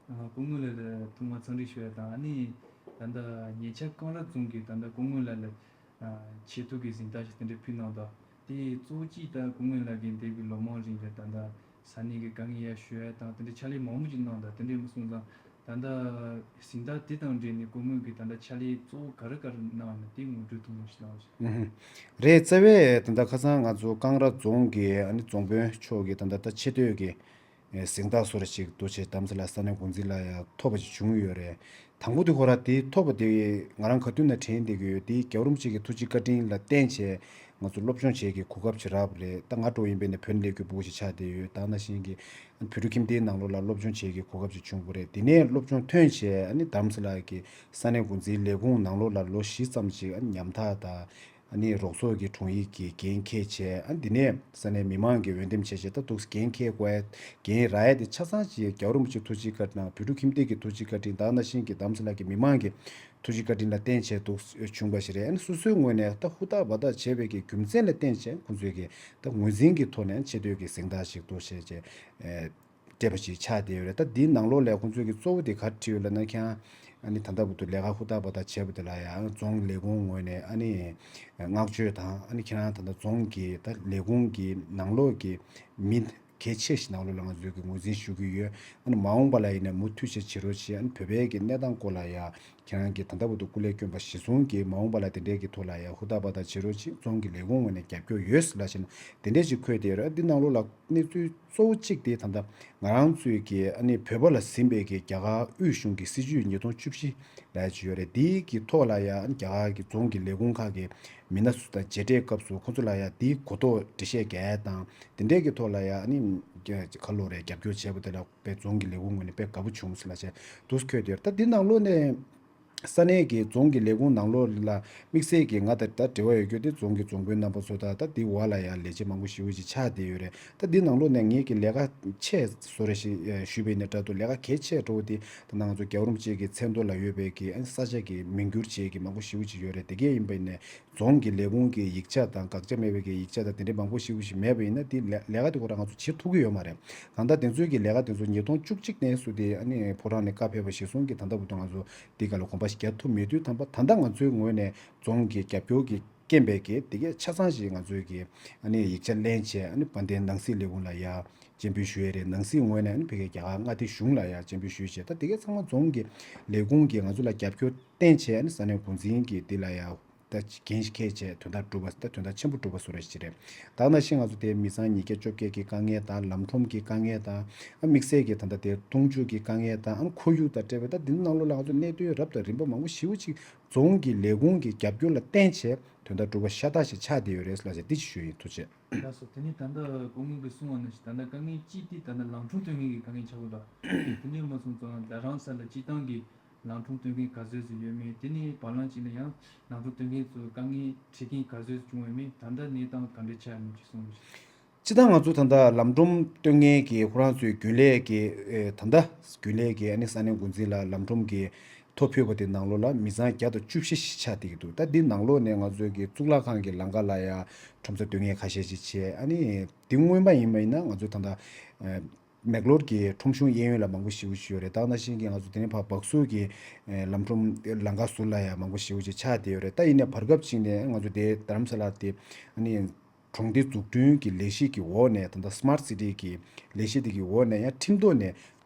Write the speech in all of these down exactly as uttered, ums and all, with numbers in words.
ཨ། སྐུ་ངོ་ལགས་ལ་ཐོག་མར་འཚམས་འདྲི་ཞུ་ཡ་དང་། ཨ་ནི་ད་ལྟ་ཉེ་ཆར་ཀང་ར་རྫོང་གིས་ད་ལྟ་སྐུ་ངོ་ལགས་ལ་ཨ་ཆེད་བསྡུ་གི་གཟེངས་རྟགས་ཤིག་དེ་འདྲ་ཕུལ་གནང་འདུག་དེ་གཙོ་བོ་གཅིག་ད་སྐུ་ངོ་ལགས་ཀྱིས་འདས་པའི་ལོ་མང་རིང་ལ་ད་ལྟ་ས་གནས་ཀྱི་དཀའ་ངལ་ཡར་ཞུ་ཡ་དང་། དེ་འདྲའི་ཕྱག་ལས་མང་པོ་ཅིག་གནང་འདུག་དེ་འདྲ་མ་སོང་ཙང་ད་ལྟ་གཟེངས་རྟགས་དེ་དང་འབྲེལ་ནས་སྐུ་ངོ་གིས་ད་ལྟ་ཕྱག་ལས་གཙོ་བོ་ག་རེ་ག་རེ་གནང་བ་ན་དེ་ངོ་སྤྲོད་ཐུང་ངུ་ཞིག་གནང་བ་ཞིག་ཨུ་ཧུམ། རེད། རྩ་བའི་ད་ལྟ་ཁ་སང་ང་ཚོ་ཀང་ར་རྫོང་གི་ཨ་ནི་རྫོང་དཔོན་མཆོག་གིས་ད་ལྟ་ད་ཆེ་བསྟོད་ཀྱི་ཨེ་གཟེངས་རྟགས་བཟོ་འདྲ་ཞིག་འདུག་བྱས་དམ་ཚིག་ལ་ས་གནས་འགོ་འཛིན་ལ་ཡང་ཐོབ་པ་ཅིག་བྱུང་ཡོད་རེད། དང་པོ་དེ་ཁོ་རང་དེ་ཐོབ་པ་དེ་ང་རང་ག་དུས་ན་དྲན་བསྡད་ཀྱི་ཡོད། དེ་རྒྱལ་བ་རིན་པོ་ཆེ་གི་ཐུགས་རྗེ་བཀའ་དྲིན་ལ་བརྟེན་བྱས་ང་ཚོ་སློབ་སྦྱོང་བྱེད་ཀྱི་གོ་སྐབས་ཅིག་རག་པ་རེད། ད་ང་འགྲོ་ཡིན་པས་ནས་བོད་ནས་སླེབས་མཁན་ཕྲུ་གུ་ཞིག་ཆགས་བསྡད་ཡོད། ད་ནང་བཞིན་གྱི་བོད་ཕྲུག་ཁྱིམ་སྡེའི་ནང་ལོགས་ལ་སློབ་སྦྱོང་བྱེད་ཀྱི་གོ་སྐབས་ཅིག་བྱུང་པ་རེད། དེ་ནས་སློབ་སྦྱོང་ཐོན་བྱས་ཨ་ནི་དམ་ཚིག་ལགས་ཀྱི་ས་གནས་འགོ་འཛིན་ལས་ཁུངས་ནང་ལོགས་ལ་ལོ་བཞི་ཙམ་ཞིག་ཨ་ནི་ཉམ་ཐག་དང་། ཨ་ནི་རོགས་ཚོགས་ཀྱི་དྲུང་ཡིག་གི་འགན་འཁྱེར་བྱས། ཨ་འདི་ནས་ས་གནས་མི་མང་གིས་འོས་འདེམས་བྱས་བྱས་ད་འདུག་འགན་འཁྱེར་དགོས་ཡ་འགན་རག་ཡ་དེ་ཆ་ཚང་ཅིག་རྒྱལ་བ་རིན་པོ་ཆེ་ཐུགས་རྗེ་བཀའ་དྲིན་དང་བོད་ཕྲུག་ཁྱིམ་སྡེ་གི་ཐུགས་རྗེ་བཀའ་དྲིན་དང་ནང་བཞིན་གྱི་དམ་ཚིག་ལགས་ཀྱི་མི་མང་གི་ཐུགས་རྗེ་བཀའ་དྲིན་ལ་བརྟེན་བྱས་འདུག་བྱུང་བ་ཞིག་རེད། ཨ་ནི་སོ་སོའི་ངོས་ནས་ད་ཧུར་ཐག་འབད་ཐག་བྱས་པའི་གི་རྒྱུ་མཚན་ལ་བརྟེན་བྱས་ཁོང་ཚོས་ཀྱི་ད་ངོས་འཛིན་གྱི་ཐོག་ནས་ཆེ་བསྟོད་ཀྱི་གཟེངས་རྟགས་ཤིག་འདུག་བྱས་བྱས། སྤྲད་པ་ཞིག་ཆགས་བསྡད་ཡོད་རེད། ད་འདིའི་ནང་ལོགས་ལ་ཁོང་ཚོས་ཀྱི་གཙོ་བོ་དེ་ག་རེ་བྲིས་ཡོད་ལབ་ན། ཁྱེད་རང་ཨ་ནི་ད་ལྟ་བར་དུ་ལས་ཀ་ཧུར་ཐག་འབད་ཐག་བྱས་པ་དེ་ལ་ཡང་རྫོང་ལས་ཁུངས་ངོས་ནས་ཨ་ནི་བསྔགས་བརྗོད་དང་། ཨ་ནི་ཁྱེད་རང་ད་ལྟ་རྫོང་གི་ད་ལས་ཁུངས་ཀྱི་ནང་ལོགས་ཀྱི་མི་གལ་ཆེ་ཞིག་ནང་ལོགས་ལ་ང་ཚོས་ཀྱི་ངོས་འཛིན་ཞུ་གི་ཡོད། ཨ་ནི་མ་འོངས་པ་ལ་ཡིན་ན་མུ་མཐུད་བྱེད་བྱེད་རོགས་བྱེད། ཨ་ནི་བོད་པའི་གི་གནས་སྟངས་སྐོར་ལ་ཡང་ཁྱེད་རང་གིས་ད་ལྟ་བར་དུ་སྐུ་ལས་བསྐྱོན་པ་གཞིར་བཟུང་གིས་མ་འོངས་པ་ལ་དེ་འདྲའི་གི་ཐོག་ལ་ཡང་ཧུར་ཐག་འབད་ཐག་བྱེད་རོགས་བྱེད། རྫོང་གི་ལས་ཁུངས་ངོས་ནས་རྒྱབ་སྐྱོར་ཡོད་ལབ་བྱས་ནས་དེ་འདྲས་ཅིག་འཁོད་བསྡད་ཡོད་རེད། འདི་ནང་ལོགས་ལ་གནས་ཚུལ་གཙོ་བོ་གཅིག་དེ་ད་ལྟ་ང་རང་ཚོའི་གི་ཨ་ནི་བོད་པ་ལ་ཟིན་པའི་གི་རྒྱ་གར་དབུས་གཞུང་གི་སྲིད་བྱུས་ཉིས་སྟོང་བཅུ་བཞི་ལབ་ཡ་ཅིག་ཡོད་རེད། འདིའི་གི་ཐོག་ལ་ཡང་རྒྱ་གར་གི་རྫོང་གི་ལས་ཁུངས་ཁག་གི་མི་སྣ་ཚོ་དང་མཇལ་འཕྲད་སྐབས་སུ་ཁོང་ཚོ་ལ་ཡང་འདིའི་གོ་རྟོགས་འགྲེལ་བཤད་རྒྱག་ཡ་དང་། དེ་འདྲའི་གི་ཐོག་ལ་ཡང་ཨ་ནི་ག་ལོ་རེ་རྒྱབ་སྐྱོར་བྱས་པ་དེ་ལ་དཔེ་རྫོང་གི་ལས་ཁུངས་ངོས་ནས་དཔེ་དགའ་པོ་བྱུང་ཟེར་ལབ་བྱས་འདུག་འཁོད་དེ། ད་འདི་ནང་ལོགས་ནས་ས་གནས་ཀྱི་རྫོང་གི་ལས་ཁུངས་ནང་ལོགས་ལ་དམིགས་བསལ་གྱི་ང་དང་ད་འབྲེལ་བ་ཡོད་རྒྱུ་དེ་རྫོང་གི་རྫོང་དཔོན་རྣམ་པ་ཚོ་དང་། ད་འདི་འོག་ལ་ཡང་ལས་བྱེད་མང་པོ་ཞེ་པོ་ཅིག་ཆགས་བསྡད་ཡོད་རེད། ད་འདི་ནང་ལོགས་ནས་ངེད་ཀྱི་ལས་ཀ་ཆེ་བཟོ་འདྲ་ཞིག་ཞུས་པ་ཡིན་ན་འདྲ་འདུག་ལས་ཀ་གལ་ཆེ་འགྲོ་བ་དེ་ད་ང་ཚོ་རྒྱལ་བ་རིན་པོ་ཆེ་གི་མཚན་ཐོག་ལ་ཡོད་པའི་གི་ཨ་ནི་ས་ཆ་གི་མིང་བསྒྱུར་བྱེད་ཀྱི་མང་པོ་ཞེ་པོ་ཅིག་ཡོད་རེད། དེ་གས་ཡིན་པ་ཡིན་ནས་རྫོང་གི་ལས་ཁུངས་ཀྱི་ཡིག་ཆ་དང་དགག་བྱ་མེད་པའི་གི་ཡིག་ཆ་དང་དེ་འདྲའི་མང་པོ་ཞེ་པོ་ཞིག་མེད་པ་ཡིན་ན་དེ་ལས་ལས་ཀ་དེ་ཁོ་རང་ང་ཚོ་བྱེད་ཐུབ་ཀྱི་ཡོད་མ་རེད། གང་ལྟར་དེ་ཚོའི་གི་ལས་ཀ་དེ་ཚོ་ཉིས་སྟོང་བཅུ་གཅིག་ནས་བཟུང་སྟེ་ཨ་ནི་ཕོ་བྲང་ནས་བཀའ་ཕེབས་པ་གཞིར་བཟུང་གི་ད་ལྟ་བར་དུ་ང་ཚོ་འདི་ག་ལ་གོམ་པ་ཞིག་རྒྱག་ཐུབ་མེད་དུས་ཙམ་པ། ད་ལྟ་ང་ཚོའི་ངོས་ནས་རྫོང་གི་རྒྱབ་སྐྱོར་གྱི་རྐྱེན་པས་ཀྱི་དེ་གས་ཆ་ཚང་ཞིག་ང་ཚོའི་གི་ཨ་ནི་ཡིག་ཆ་ལེན་བྱས་ཨ་ནི་དཔལ་ལྡན་ནང་སྲིད་ལས་ཁུངས་ལ་ཡ་སྤྱན་འབུལ་ཞུ་ཡས་རེད། ནང་སྲིད་ངོས་ནས་ཨ་ནི་ཕ་གིའི་རྒྱ་གར་མངའ་སྡེ་གཞུང་ལ་ཡ་སྤྱན་འབུལ་ཞུས་བྱས། ད་དེ་གས་ཚང་མ་རྫོང་གི་ལས་ཁུངས་ཀྱིས་ང་ཚོ་ལ་རྒྱབ་སྐྱོར་བརྟེན་བྱས་ཨ་ནི་ས་གནས་འགོ་འཛིན་གྱིས་འདི་ལ་ཡ་ད་འགན་ཞིག་འཁྱེར་བྱས་དོན་དག་སྒྲུབ་པ། ད་དོན་དག་ཆེན་པོ་སྒྲུབ་པ་བཟོ་འདྲ་ཞིག་རེད། ད་ནང་བཞིན་ང་ཚོ་དེ་མི་ཚང་ཉིས་བརྒྱ་བཅོ་བརྒྱད་ཀྱི་དཀའ་ངལ་དང་། ལམ་ཁྲོམ་གྱི་དཀའ་ངལ་དང་། ཨ་དམིགས་བསལ་གྱི་ད་ལྟ་དེ་འཐུང་ཆུ་གི་དཀའ་ངལ་དང་། ཨ་ཁོར་ཡུག་དང་འབྲེལ་བའི་ད་འདི་ནང་ལོགས་ལ་ང་ཚོ་གནད་དོན་རབ་དང་རིམ་པ་མང་པོ་ཞེ་པོ་ཅིག་རྫོང་གི་ལས་ཁུངས་ཀྱི་རྒྱབ་སྐྱོར་ལ་བརྟེན་བྱས་དོན་དག་སྒྲུབ་པ་ཤ་སྟག་ཞིག་ཆགས་བསྡད་ཡོད་རེད་ལབ་བྱས་འདི་ཞིག་ཞུ་ཡིན། ཐུགས་རྗེ་ཆེ། ལགས་སོ། དེ་ནས་ད་ལྟ་སྐུ་ངོ་གིས་གསུངས་པ་ནང་བཞིན་ད་ལྟ་དཀའ་ངལ་གཅིག་དེ་ད་ལྟ་ལམ་ཁྲོམ་སྟོན་མཁན་གྱི་དཀའ་ངལ་ཆགས་ཀྱི་འདུག་དེ་འདྲ་མ་སོང་ཙང་ད་རང་ས་ལ་སྤྱིར་བཏང་གི་ལམ་ཁྲོམ་སྟོན་མཁན་ག་ཚོད་ཅིག་ཡོད་མེད། དེ་ནས་བར་ལམ་ཅིག་ལ་ཡང་ལམ་ཁྲོམ་སྟོན་མཁན་ཚོའི་དཀའ་ངལ་འཕྲད་མཁན་ག་ཚོད་ཅིག་བྱུང་ཡོད་མེད། ད་ལྟ་གནས་སྟངས་ག་འདྲ་ཆགས་ཡོད་མེད་ཅིག་གསུངས་རོགས་ཞུ། སྤྱིར་བཏང་ང་ཚོ་ད་ལྟ་ལམ་ཁྲོམ་སྟོན་མཁན་གྱི་ཁོ་རང་ཚོའི་རྒྱུན་ལས་ཀྱི་ཨེ་ད་ལྟ་རྒྱུན་ལས་ཀྱི་ཨ་ནི་ས་གནས་འགོ་འཛིན་ལ་ལམ་ཁྲོམ་གྱི་ཐོ་ཕུལ་བ་དེ་ནང་ལོགས་ལ་མི་ཚང་བརྒྱ་དང་བཅུ་བཞི་ཞིག་ཆགས་བསྡད་ཀྱི་འདུག་ད་འདི་ནང་ལོགས་ནས་ང་ཚོའི་གི་གཙུག་ལག་ཁང་གི་ལམ་ཁ་ལ་ཡ་ཁྲོམ་ས་སྟོན་མཁན་ཁ་ཤས་ཅིག་བྱས། ཨ་ནི་དེ་སྔོན་མ་ཡིན་པ་ཡིན་ན་ང་ཚོ་ད་ལྟ་ཨེ་མེག་ལོར་གྱི་ཁྲོམ་གཞུང་གཡས་གཡོན་ལ་མང་པོ་ཞེ་པོ་ཞིག་ཡོད་རེད། ད་ནང་བཞིན་གྱི་ང་ཚོ་དེ་ནས་ཕར་སྦག་སུར་གྱི་ཨེ་ལམ་ཁྲོམ་ལམ་ཁ་ཟུར་ལ་ཡང་མང་པོ་ཞེ་པོ་ཅིག་ཆགས་བསྡད་ཡོད་རེད། ད་ཡིན་ནའི་བར་སྐབས་ཅིག་ནས་ང་ཚོ་དེ་རྡ་རམ་ས་ལ་དེ་ཨ་ནི་གྲོང་སྡེ་འཛུགས་སྐྲུན་གྱི་ལས་གཞི་གི་འོག་ནས་ད་ལྟ་སི་མཱར་ཊི་སི་ཊི་གི་ལས་གཞི་དེ་གི་འོག་ནས་ཡང་ཁྲིམས་ཐོག་ནས་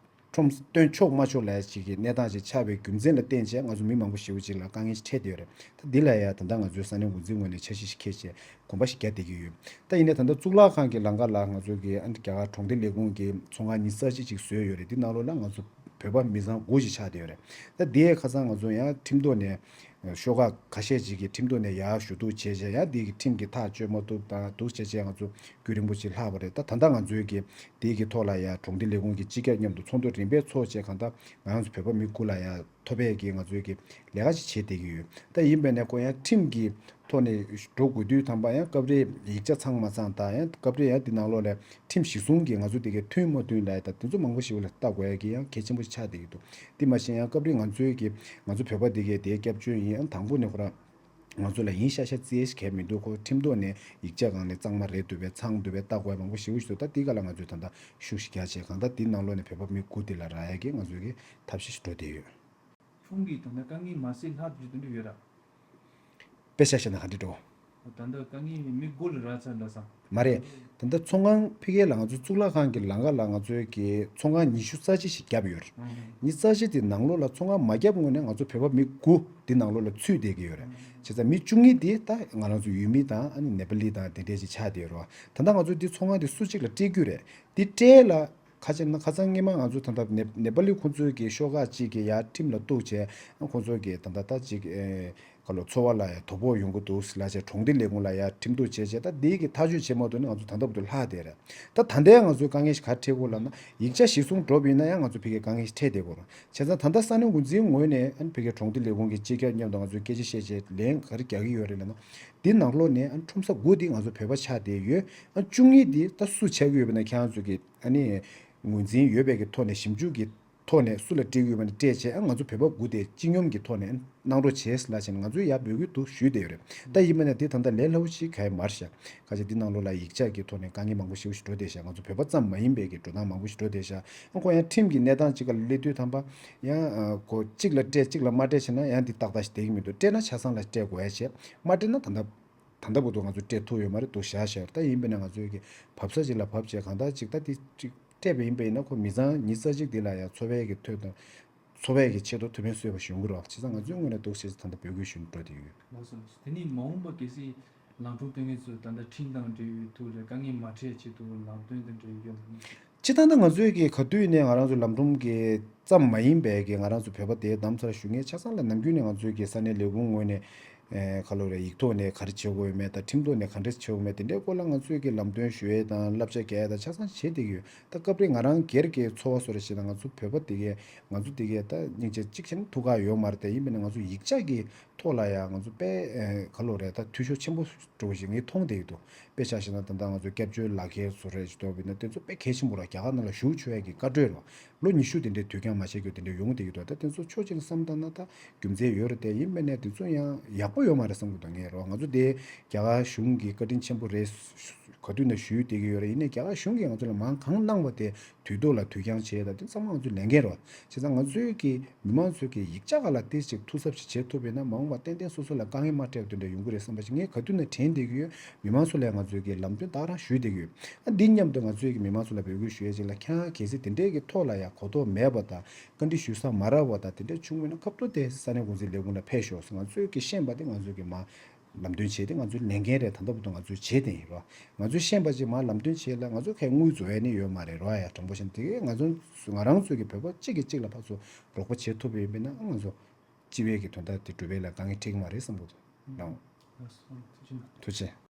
ཁྲོམ་སྟོན་ཆོག་མ་ཆོག་ལབ་ཡ་ཅིག་གི་གནས་སྟངས་ཅིག་ཆགས་པའི་རྒྱུ་མཚན་ལ་བརྟེན་བྱས་ང་ཚོ་མི་མང་པོ་ཞེ་པོ་ཅིག་ལ་དཀའ་ངལ་ཅིག་འཕྲད་བསྡད་ཡོད་རེད། ད་འདི་ལ་ཡ་ད་ལྟ་ང་ཚོའི་ས་གནས་འགོ་འཛིན་ངོས་ནས་འཆར་གཞི་ཞིག་འཁྱེར་བྱས་གོམ་པ་ཞིག་རྒྱག་བསྡད་ཀྱི་ཡོད། ད་ཡིན་ནའི་ད་ལྟ་གཙུག་ལག་ཁང་གི་ལམ་ཁ་ལ་ང་ཚོ་གི་ཨ་ནི་རྒྱ་གར་གྲོང་སྡེ་ལས་ཁུངས་ཀྱི་ཚོང་ཁང་ཉི་ཤུ་རྩ་གཅིག་ཅིག་བཟོས་ཡོད་རེད། འདི་ནང་ལོགས་ལ་ང་ཚོ་བོད་པ་མི་ཚང་དགུ་ཞིག་ཆགས་བསྡད་ཡོད་རེད། ད་འདི་ཡའི་ཁ་སང་ང་ཚོ་ཡང་ཁྲིམས་ཐོག་ནས་ཤོག་ཁག་ཁ་ཤས་ཅིག་གིས་ཁྲིམས་ཐོག་ནས་ཡར་ཞུ་གཏུག་བྱས་བྱས་ཡང་འདི་གི་ཁྲིམས་ཀྱིས་ཐག་གཅོད་མ་ཐུབ་དང་འདུག་བྱས་བྱས་ང་ཚོ་རྒྱུན་རིང་པོ་ཅིག་ལྷག་པ་རེད། ད་ད་ལྟ་ང་ཚོའི་གི་འདི་གི་ཐོག་ལ་ཡང་གྲོང་སྡེ་ལས་ཁུངས་ཀྱི་སྤྱི་ཁྱབ་མཉམ་དུ་ཚོགས་འདུ་རིམ་པས་ཚོགས་བྱས་གང་ལྟར་ང་རང་ཚོ་བོད་པ་མི་དགུ་ལ་ཡང་ཐོབ་པའི་གི་ང་ཚོའི་གི་ལས་ཀ་ཞིག་བྱེད་བསྡད་ཀྱི་ཡོད། ད་ཡིན་པས་ནས་ཁོ་ཡང་ཁྲིམས་ཀྱི་ཐོག་ནས་འགྲོ་དགོས་དུས་ཙམ་པ་ཡང་སྐབས་རེ་ཡིག་ཆ་ཚང་མ་ཚང་དང་། ཡང་སྐབས་རེ་ཡང་འདི་ནང་ལོགས་ལ་ཁྲིམས་གཞི་བཟུང་གི་ང་ཚོ་དེ་གའི་མཐུན་མ་མཐུན་ལབ་ཡ་ད་དེ་ཚོ་མང་པོ་ཞིག་ལ་ལྟ་དགོས་ཡ་གི་ཡང་གལ་ཆེན་པོ་ཆགས་བསྡད་ཀྱི་འདུག་དེ་མ་གཞི་ཡང་སྐབས་རེ་ང་ཚོའི་གི་ང་ཚོ་བོད་པ་དེ་གའི་དེའི་སྐྱབས་བཅོལ་ཡིན། ཡང་དང་པོ་ནས་ཁོ་རང་ ང་ཚོ་ལ་ཡིན་ཤ་ཤ་བརྩི་ཡས་ཞིག་གང་ཡང་མི་འདུག་ཁོ་ཁྲིམས་ཐོག་ནས་ཡིག་ཆ་སྒང་ནས་གཙང་མ་རེད་འདུག་པས། ཚང་འདུག་པས། ལྟ་དགོས་པ་མང་པོ་ཞེ་པོ་ཞིག་འདུག་ད་འདི་ག་ལ་ང་ཚོས་ད་ལྟ་ཤུགས་ཤིག་རྒྱག་བྱས། གང་ལྟར་འདི་ནང་ལོགས་ནས་བོད་པ་མི་དགུ་འདི་ལ་རག་ཡས་ཀྱི་ང་ཚོའི་གི་ཐབས་ཤེས་ཤིག་འགྲོ་བསྡད་ཡོད། ཁྱུང་གིས་ད་ལྟ་དཀའ་ངལ་མ་སེལ་ལྷག་ཏུ་དེ་འདྲ་ཡོད་ར། དཔེ་ཆ་བཤད་ན་ག་འདྲ་འགྲོ། ད་ལྟ་དཀའ་ངལ་མི་དགུ་ལ་རག་ཚར་འདྲ་བསམ། མ་རེད། ད་ལྟ་ཚོང་ཁང་ཕ་གི་ལ་ང་ཚོ་གཙུག་ལག་ཁང་གི་ལམ་ཁ་ལ་ང་ཚོའི་གི་ཚོང་ཁང་ཉི་ཤུ་རྩ་གཅིག་ཞིག་བརྒྱབ་ཡོད་རེད། ཨང་། ཉི་ཤུ་རྩ་གཅིག་དེ་ནང་ལོགས་ལ་ཚོང་ཁང་མ་བརྒྱབ་སྔོན་ནས་ང་ཚོ་བོད་པ་མི་དགུ་དེ་ནང་ལོགས་ལ་ཚུད་བསྡད་ཀྱི་ཡོད་རེད། ཨང་། བྱས་ཙང་མི་བཅུ་གཉིས་དེ་ད་ང་རང་ཚོ་ཡུལ་མི་དང་ཨ་ནི་ནེ་པ་ལི་དང་དེ་འདྲས་ཅིག་ཆགས་བསྡད་ཡོད་རེད་བ། ད་ལྟ་ང་ཚོ་འདི་ཚོང་ཁང་དེ་སུ་གཅིག་ལ་སྤྲད་རྒྱུ་རེད། འདི་སྤྲད་ལ་ཁ་ཆེ་ན་ཁ་སང་སྔོན་མ་ང་ཚོ་ད་ལྟ་ནེ་ནེ་པ་ལི་ཁོང་ཚོའི་གི་ཤོག་ཁག་ཅིག་གི་ཡར་ཁྲིམས་ལ་གཏུགས་བྱས། ཁོང་ཚོ་གི་ད་ལྟ་ད་ཅིག་ཨེ་ག་ལོ་འཚོ་བ་ལ་ཡང་དོ་ཕོག་ཡོང་གི་འདུག་ཟེར་ལབ་བྱས། གྲོང་སྡེ་ལས་ཁུངས་ལ་ཡར་ཁྲིམས་གཏུགས་བྱས་བྱས། ད་འདི་གི་ཐག་གཅོད་བྱེད་མ་ཐུབ་ན་ང་ཚོ་ད་ལྟ་བར་དུ་ལྷག་བསྡད་རེད། ད་ད་ལྟའི་ང་ཚོའི་དཀའ་ངལ་ཞིག་ག་རེ་འཕྲད་ཀྱི་ཡོད་ལབ་ན། ཡིག་ཆ་གཞིར་བཟུང་འགྲོ་བ་ཡིན་ན་ཡང་ང་ཚོ་ཕ་གིའི་དཀའ་ངལ་ཞིག་འཕྲད་བསྡད་ཀྱི་ཡོད་རེད། བྱས་ཙང་ད་ལྟ་ས་གནས་འགོ་འཛིན་ངོས་ནས་ཨ་ནི་ཕ་གིའི་གྲོང་སྡེ་ལས་ཁུངས་ཀྱི་སྤྱི་ཁྱབ་མཉམ་དུ་ང་ཚོས་སྐད་ཆ་བཤད་བྱས་ལན་ག་རེ་རྒྱག་གི་ཡོད་རེད་ལབ་ན། འདི་ནང་ལོགས་ནས་ཨ་ནི་ཁྲོམ་ས་དགུ་འདི་ང་ཚོ་བོད་པ་ཆགས་བསྡད་ཡོད། ཨ་བཅུ་གཉིས་འདི་ད་སུ་ཆགས་ཀྱི་ཡོད་པ་ན། ཁྱེད་རང་ཚོ་གི་ཨ་ནི་ངོས་འཛིན་ཡོད་པའི་གི་ཐོག་ནས་ཞིབ་འཇུག་གི་ཐོག་ནས་སུ་ལ་སྤྲད་ཀྱི་ཡོད་པ་ན་སྤྲད་བྱས། ཨ་ང་ཚོ་བོད་པ་དགུ་དེ་སྤྱི་སྙོམས་ཀྱི་ཐོག་ནས་གནང་རོགས་བྱས་ལབ་བྱས་ནས་ང་ཚོས་ཡར་འབོད་སྐུལ་དུ་ཞུས་བསྡད་ཡོད་རེད། ད་ཡིན་པ་ན་དེ་ད་ལྟ་ལས་སླ་པོ་ཞིག་ག་ཡེ་མ་རེད་ཤག་ཁ་ཆེ་འདི་ནང་ལོགས་ལ་ཡིག་ཆ་གི་ཐོག་ནས་དཀའ་ངལ་མང་པོ་ཞིག་འགྲོ་བསྡད་ཤག་ང་ཚོ་བོད་པ་ཙམ་མ་ཡིན་པའི་གི་འགྲོ་སྟངས་མང་པོ་ཞིག་འགྲོ་བསྡད་ཤག་ཨ་ཁོ་ཡང་ཁྲིམས་ཀྱི་གནས་སྟངས་ཅིག་ག་ལ་སླེབས་དུས་ཙམ་པ་ཡང་ཨ་ཁོ་གཅིག་ལ་སྤྲད་གཅིག་ལ་མ་སྤྲད་བྱས་ན་ཡང་འདི་ཏག་ཏག་ཞིག་བསྡད་ཀྱི་མི་འདུག་སྤྲད་ན་ཆ་ཚང་ལ་སྤྲད་དགོས་ཡ་བྱས། མ་སྤྲད་ན་ད་ལྟ་ད་ལྟ་བར་དུ་ང་ཚོ་སྤྲད་ཐུབ་ཡོད་མ་རེད་འདུག་བཞག་བཞག་ད་ཡིན་པས་ན་ང་ཚོའི་གི་བབས་ས་ཅིག་ལ་བབས་བྱས། གང་ལྟར་ཅིག་ད་དེ་ཅིག་སྤྲད་པ་ཡིན་པ་ཡིན་ན་ཁོ་མི་ཚང་ཉི་ཤུ་རྩ་གཅིག་དེ་ལ་ཡང་འཚོ་བའི་གི་ཐོག་ཏུ་འཚོ་བའི་གི་ཆེད་དུ་ཐུགས་ཕན་གསོས་པ་ཞུ་གི་རེད་བ། བྱས་ཙང་ང་ཚོའི་ངོས་ནས་འདུག་བྱས་ཙང་ད་ལྟ་འབོད་སྐུལ་ཞུ་ནས་འགྲོ་བསྡད་ཡོད། ལགས་སོ་ལགས་སོ། དེ་ནས་མ་འོངས་པ་གལ་སྲིད་ལམ་གྲོན་དོན་གཉེར་ཚོས་ད་ལྟ་ཁྲིམས་དང་འབྲེལ་བའི་ཐོག་ལ་དཀའ་ངལ་མ་འཕྲད་ཆེད་དུ་ལམ་སྟོན་དང་འབྲེལ་ཡོད་མེད། སྤྱིར་བཏང་ད་ང་ཚོའི་གི་ག་དུས་ནས་ང་རང་ཚོ་ལམ་གྲོན་གི་ཙམ་མ་ཡིན་པའི་གི་ང་རང་ཚོ་བོད་པ་དེ་གདམ་ས་ལ་བཞུགས་མཁན་ཆ་ཚང་ལ་ནམ་རྒྱུན་ནས་ང་ཚོའི་གི་ས་གནས་ལས་ཁུངས་ངོས་ནས་ཨེ་ག་ལོ་རེད། ཡིག་ཐོག་ནས་ག་རེ་བྱེད་དགོས་ཡོད་མེད་དང་། ཁྲིམས་ཐོག་ནས་ག་འདྲས་བྱེད་དགོས་མེད། དེ་འདྲའི་སྐོར་ལ་ང་ཚོའི་གི་ལམ་སྟོན་ཞུ་ཡས་དང་བསླབ་བྱ་རྒྱག་ཡས་དང་ཆ་ཚང་བྱེད་བསྡད་ཀྱི་ཡོད། ད་སྐབས་རེ་ང་རང་སྒེར་གྱི་ཚོར་བ་བཟོ་འདྲ་བྱས་ན། ང་ཚོ་བོད་པ་དེ་གས་ང་ཚོ་དེ་གས་ད་སྙིང་རྗེ་གཅིག་བྱས་ན་ཐུགས་ཁག་ཡོད་མ་རེད་དེ། ཡིན་པས་ན་ང་ཚོ་ཡིག་ཆ་གི་ཐོག་ལ་ཡང་ང་ཚོ་དཔེ་ཨེ་ག་ལོ་རེད། ད་འཐུས་ཤོར་ཆེན་པོ་འགྲོ་བཞིན་ངས་མཐོང་བསྡད་ཀྱི་འདུག་དཔེ་ཆ་བཞག་ན་ད་ལྟ་ང་ཚོ་སྐྱབས་བཅོལ་ལག་ཁྱེར་བཟོ་འདྲ་ཞིག་འདུག་པས་ན། དེ་ཚོ་དཔེ་གལ་ཆེན་པོ་རེད། རྒྱ་གར་ནང་ལ་བཞུགས་ཆོག་ཡས་ཀྱི་བཀའ་འཁྲོལ་རེད། ལོ་ཉི་ཤུ་དེ་འདྲའི་དུས་འགྱངས་མ་བྱེད་རྒྱུ་དེ་འདྲ་ཡོང་བསྡད་ཀྱི་འདུག་ད་དེ་ཚོ་ཕྱོགས་གཅིག་ནས་བསམ་བཏང་ན་ད་རྒྱུ་མཚན་ཡོད་རེད་དེ། ཡིན་པས་ན་དེ་ཚོ་ཡང་ཡག་པོ་ཡོད་མ་རེད་བསམ་གྱི་འདུག་ངས་རོ། ང་ཚོ་དེ་རྒྱ་གར་གཞུང་གི་བཀའ་དྲིན་ཆེན་པོ་རེད། ག་དུས་ནས་ཞུས་བསྡད་ཀྱི་ཡོད་རེད། ཡིན་ནའི་རྒྱ་གར་གཞུང་གིས་ང་ཚོ་ལ་མང་གང་གནང་བ་དེ་དུས་ཐོག་ལ་དུས་འགྱངས་བྱས། ད་དེ་ཚང་མ་ང་ཚོའི་ལས་འགན་རེད། བྱས་ཙང་ང་ཚོའི་གི་མི་མང་ཚོའི་གི་ཡིག་ཆ་སྒང་ལ་ཏོག་ཙམ་ཐུགས་གཟབ་ཅིག་བྱེད་ཐུབ་པས་ན། མ་འོངས་པ་ཏན་ཏན་སོ་སོ་ལ་དཀའ་ངལ་མ་འཕྲད་པ་དེ་འདྲ་ཡོང་གི་རེད་བསམ་པ་ཞིག་ངས་ག་དུས་ནས་དྲན་བསྡད་ཀྱི་ཡོད། མི་མང་ཚོ་ལ་ང་ཚོའི་གི་ལམ་སྟོན་ད་ག་རང་ཞུས་བསྡད་ཀྱི་ཡོད། ཨ་འདི་མཉམ་དུ་ང་ཚོའི་གི་མི་མང་ཚོ་ལ་འབོད་སྐུལ་ཞུ་ཡས་ཅིག་ལ། ཁྱེད་རང་གལ་སྲིད་དེ་འདྲའི་གི་ཐོག་ལ་ཡང་གོ་རྟོགས་མེད་པ་དང་བཀའ་འདྲི་ཞུ་ས་མ་རག་པ་དང་དེ་འདྲ་བྱུང་བས་ན་སྐབས་ཐོག་དེ་ས་གནས་འགོ་འཛིན་ལས་ཁུངས་ལ་ཕེབས་ཤོག་ཟེར། ང་ཚོའི་གི་ཤེས་པ་དེ་ང་ཚོའི་གི་མ་ལམ་སྟོན་བྱས་ཏེ་ང་ཚོའི་ལས་འགན་རེད། ད་ལྟ་བར་དུ་ང་ཚོས་བྱས་ཏེ་ཡིན་རོ། ང་ཚོས་ཤེས་པ་ཅིག་མར་ལམ་སྟོན་བྱས་ལ་ང་ཚོ་ཁའི་དངུལ་བཟོ་ཡ་ནི་ཡོད་མ་རེད་རོ། ཡ་དྲང་པོ་བཤད་ན་དེ་གས་ང་ཚོ་ང་རང་ཚོའི་གི་བོད་པ་གཅིག་གིས་གཅིག་ལ་ཕར་ཚུར་རོགས་པ་བྱེད་ཐུབ་པ་ཡིན་པས་ན་ང་ཚོ་སྤྱི་པའི་གི་དོན་དག་དེ་སྒྲུབ་པའི་ལ་དཀའ་ངལ་འཕྲད་ཀྱི་མ་རེད་བསམ་གྱི་འདུག་ལགས། ལགས་སོ། ཐུགས་རྗེ་གནང་། ཐུགས་རྗེ།